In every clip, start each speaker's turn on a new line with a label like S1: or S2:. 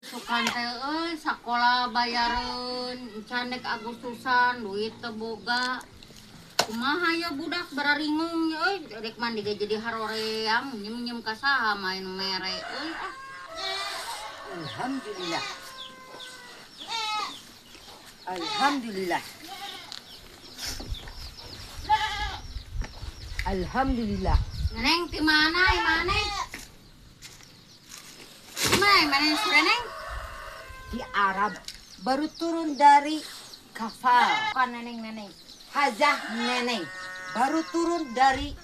S1: Sukan teh euy sakola bayareun can dek Agustusan duit teu boga. Kumaha ya budak bararingung euy dek mandi ge jadi haroream nyem-nyem ka saha main mere euy ah.
S2: Alhamdulillah. Alhamdulillah. Alhamdulillah.
S1: Neng ti mana ai maneh? Di mana maneh Sureneng?
S2: Di Arab baru turun dari kapal.
S1: Bukan neneng-neneng.
S2: Hazah neneng baru turun dari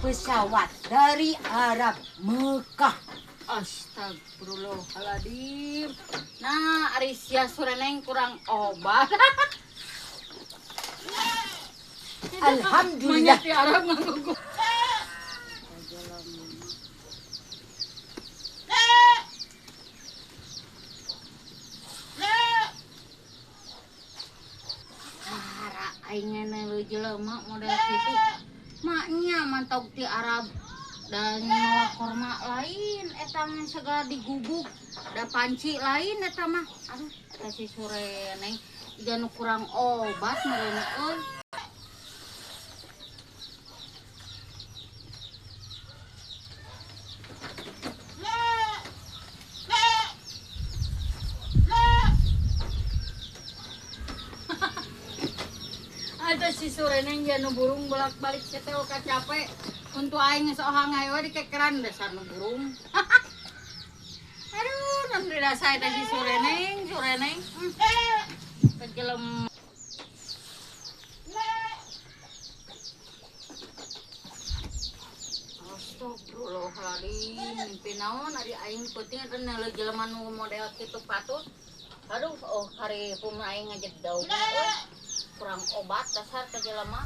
S2: pesawat dari Arab Mekah.
S1: Astagfirullahaladzim. Nah, ari sia Sureneng kurang obat.
S2: Alhamdulillah.
S1: Monyet di Arab nganggo. Aing nene jelema model kitu. Maknya mantog ti Arab dan mawa korma lain eta mah segala digubuk da panci lain eta mah. Aduh, eta si Sureneng jiga nu kurang obat meureun euy. Ada si Sureneng nu burung bolak-balik cetel ka capek. Untuk aing geus ohang ayo dikekeran dasar nu burung. Aduh, nan dirasa eta si Sureneng, Sureneng. Kejelem. Astagfirullahaladzim, mimpi naon ari aing peuting eta neuleuh jelema nu model kitu patut. Aduh, oh hari pun aing ngajedog euy. Kurang obat dasar ke jelema.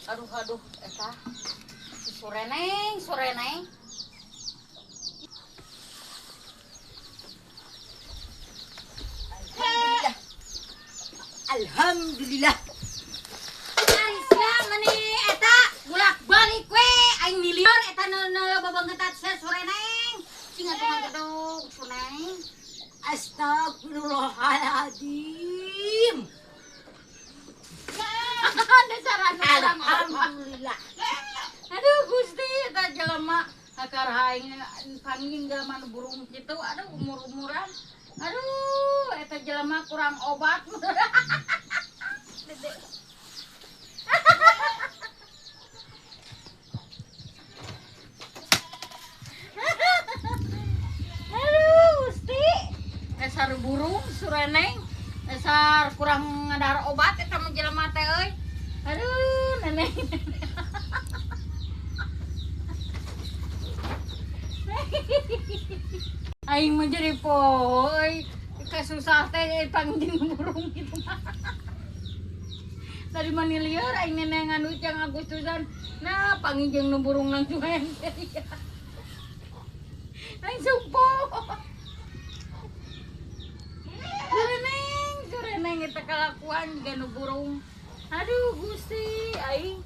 S1: Aduh aduh eta si Sureneng, Sureneng.
S2: Alhamdulillah. Alhamdulillah.
S1: Ari sia meni eta bolak-balik we aing miliar eta neuleuh babangetat sia Sureneng. Cing atuh ngagedog Sureneng.
S2: Astagfirullahaladzim.
S1: Dasar anu kurang obat.
S2: Alhamdulillah.
S1: Aduh Gusti eta jelema akar aing panggih jelema nu burung kitu aduh umur-umuran. Aduh eta jelema kurang obat. Aduh Gusti. Dasar burung Sureneng. Dasar kurang ngadar obat eta mah jelema teh euy. Aduh neneng. Aing mah jadi poho euy. Kasusah teh panggil burung kitu mah. Tadi mah nilieur aing nenengan duit yang Agustusan. Nah, panggil jeung nu burung langsung aing. Aing sumpoh. Sureneng, Sureneng eta kalakuan jiga nu burung. Aduh Gusti, aing.